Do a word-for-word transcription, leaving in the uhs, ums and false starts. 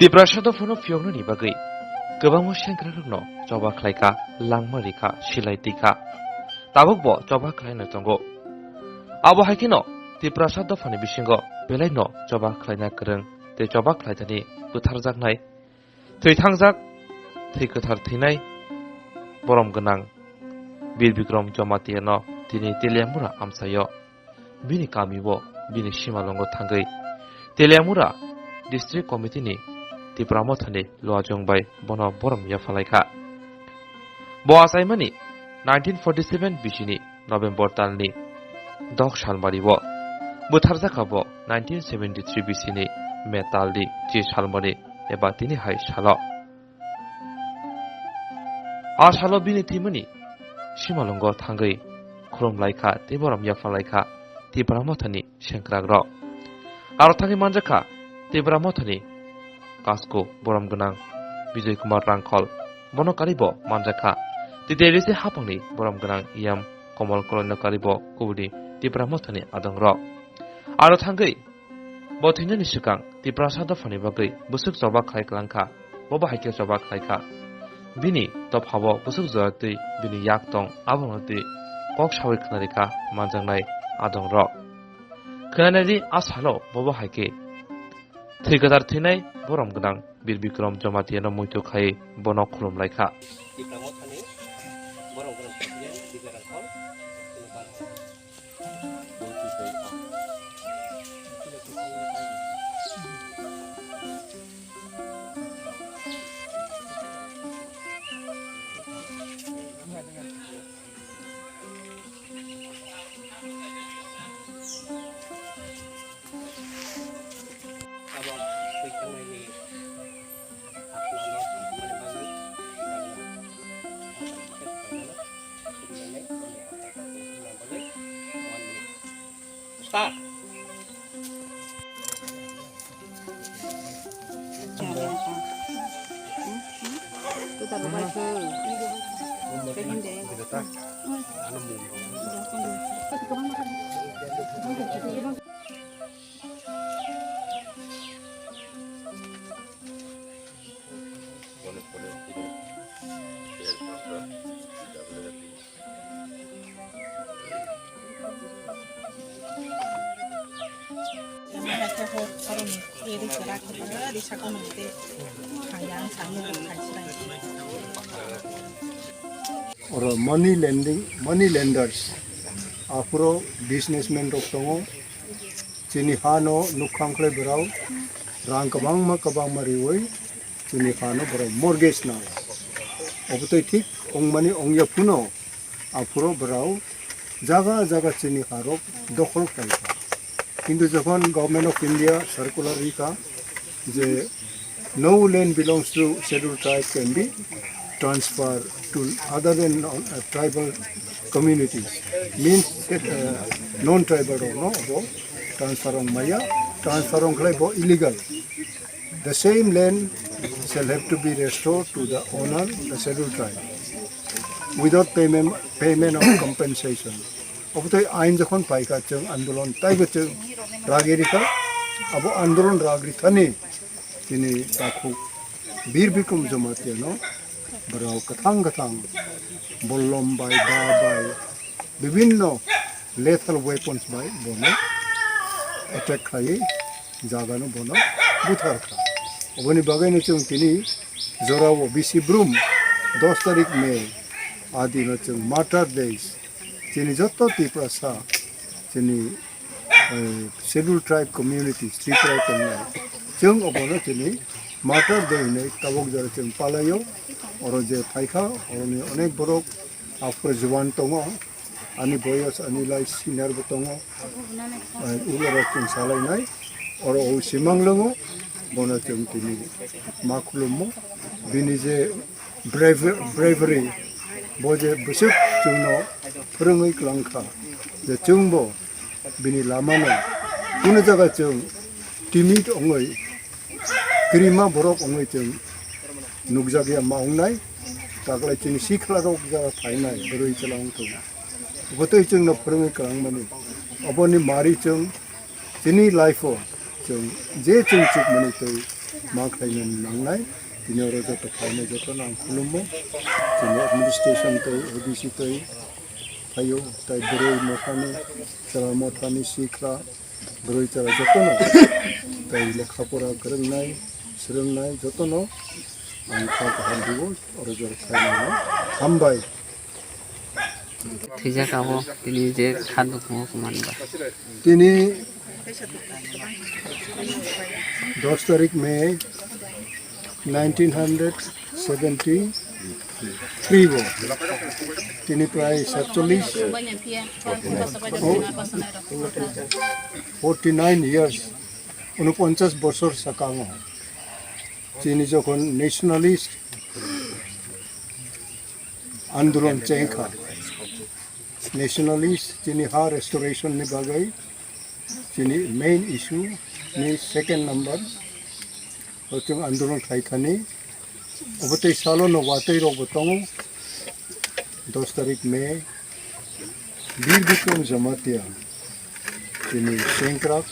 Tiprasa dophano phiyoknani bagwi kwbangma sengkrakrokno choba khlaikha, langma rikha, silai tikha. Tabukbo choba khlaino tongo. Abo hai kheno Tiprasa dophani bisingo belaino choba khlaina kwrwng tei choba khlaithani butharjaknai, thwi thangjak, thwi kwthar thwinai borom gwnang Bir Bikrom Jamatia no tini Teliamura amchaio bini kami o bini simalwngo thangwi Teliamura District Committee ni Tipra Mothani luajwng bai bono borom yaphalaikha. Bo achaimani nineteen forty seven bisini November talni dok salmari o, butharjakha bo nineteen seventy three bisini May talni chi salmari eba tini hai salo. A salo bini thwimani simalwngo thangwi khulumlaikha tei borom yaphalaikha Tipra Mothani sengkrakrok. Aro thangwi manjakha Tipra Mothani Kasko borom gwnang Bijoy Kumar Rangkhol, bono karibo manjakha. Tei Delhi se hapangni borom gwnang E M Komol Koloino karibo kubuni Tipra Mothani adongrok. Aro thangwi bo thwinani swkang Tiprasa dophani bagwi bwswk choba khlai klangkha, bo bahai khe choba khlaikha. Bini dophao bwswk jora twi bini yak tong, abono twi kok sawi khwnarikha manjaknai adongrok. Khwnanadi a salo bo bahai khe thwi kwthar thwinai borom gwnang Bir Bikrom Jamatia no muitu khai bono khulumlaikha. Tipra Mothani borom gwnang President Bijoy Rangkhol. Abo twi tangnaini aphano tongmani bagwi start. Oro money lending, money lenders, aphuru businessman rok tongo. Chini ha no nukha wngkhlai borok rang kwbangma kwbangma riwi chini ha no borok mortgage nai. Obotwi thik wngmani wngya phano aphuru borok jaga jaga chini ha rok dokhol khlaikha. Kintu jokhon Government of India circular rikha je no land belongs to scheduled tribe can be transfer to other than, uh, tribal communities, means, uh, non-tribal rokno bo transfer wng maya, transfer wng khlai bo illegal. The same land shall have to be restored to the owner, the scheduled tribe, without payment, payment of compensation. Obotwi ain jokhon paikha, chwng andolon taibo chwng ragwi rikha, abo andolon ragwi thani chini takhuk Bir Bikrom Jamatia no borok kwthang kwthang bollom bai, da bai, bibinno lethal weapons bai bono attack khlaiwi jaga no bono buthar kha. Oboni bagwi no chwng tini jorao bisi brum dos tarik May a dino chwng Martyr Days, chini joto Tiprasa, chini eh, Scheduled Tribe Communities, Tripura tongnai. Chwng obono chini Martyr Day hinwi tabuk jora chwng palaio. Oro je phaikha, oroni onek borok aphuru juwan tongo. Ani boyos, ani lai senior bo tongo. Eh, ulo rok chwng salainai. Oro o simang longo, bono chwng tini ma khulummo. Bini je braver-, bravery, bo je bwswk chwngno phwrwngwi kwlangkha, je chwngbo bini lamano kunu jaga chwng timid wngwi, kwrwima borok wngwi chwng nukjakya ma wngnai, taklai chini sikla rok jaga phainai, bwrwi chwla wngthung. Bwtwi chwngno phwrwngwi kwlangmani, oboni mari chwng chini life-o chwng je chwng chukmani twi ma khlaina nangnai. Tini oro joto phainai jotono ang khulumo. Chini administration tei A D C tei phaio, tei bwrwi mothani, chwla mothani, sikla, bwrwi chwla jotono, tei lekha pora kwrwngnai, swrwngnai jotono ang kha kaham rwo, oro joto phainai hambai. Thwijak abo tini je kha dukhu manba. Tini dos tarik May nineteen hundred seventy three bo. Tini prai satchollish, oh, forty nine years, unoponchas bosor sakango. Chini jokhon nationalist andolon chengkha. Nationalist chini ha restoration ni bagwi chini main issue ni second number o chwng andolon khlai khani. Obo tei salo no watwi rok bo tongo. Dos tarik May, Bir Bikram Jamatia chini sengkrak